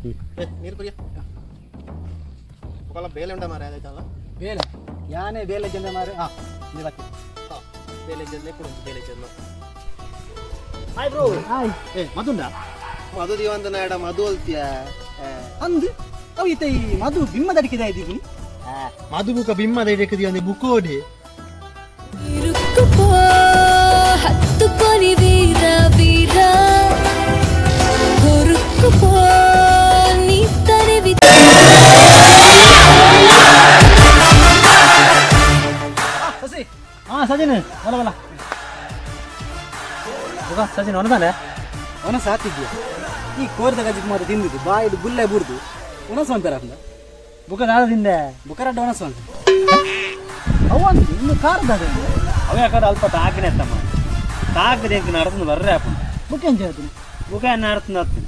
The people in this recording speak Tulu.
ಏ ನೀರು ಕುಡಿಯ. ಒಕಲ ಬೇಲೆ ಉಂಡ ಮಾರೆ ಅದಾಯ್ತಲ್ಲ. ಬೇಲೆ ಯಾನೇ ಬೇಲೆ ಜನ ಮಾರೆ. ಹಾ, ನೀರಾಕಿ. ಬೇಲೆ ಜನ ಕೊಡು, ಬೇಲೆ ಜನ. Hi bro. Hi. ಏ, ಮದುಂಡ? ಮಧು ದಿವಂತ ನಾಡ ಮಧು ಅಲ್ತಿಯ. ಅಂದ್, ಅವು ಈತ ಈ ಮಧು ಬಿಮ್ಮದಡಿಕೆ ಇದ್ದೀವಿ. ಮಧು ಬುಕ ಬಿಮ್ಮದ ಇಡಕ್ಕೆ ಒಂದು ಬುಕೋಡಿ. ఇరుక్కుపో హత్తుకొని వీర వీర కొరుక్కుపో నీ తనివి. ಸಸಿ. ಹಾ ಸಜಿನ್, ಬಲ ಬಲ. ಬುಕ ಸಚಿನ್ ಒಣದಾನೆ? ಒಣ ಸಾತಿದ್ಯಾ? ಈ ಕೋರಿದ ಗಜ್ಜಿಗೆ ಮಾತ್ರ ತಿಂದಿದ್ದು ಬಾಯಿಡು ಗುಲ್ಲೆ ಬುಡ್ದು ಒಣಸು ಅಂತಾರ. ಬುಕ ದಾದ ತಿಂದೆ? ಬುಕರಡ್ಡ ಒಣಸು ಅಂತ ಅವು ಅಂತ ಇನ್ನು ಖಾರದ. ಅವ ಯಾಕಂದ್ರೆ ಅಲ್ಪ ತಾಕಿನ ತಮ್ಮ ತಾಕದೆ ಎಂಕ್ ನಡತಂದು ಬರ್ರೆ ಆಪುಂಡು. ಬುಕ್ ಎಂಚ ಹೇಳ್ತೀನಿ? ಬುಕ ನಡತಂದು ಹತ್ತಿನ.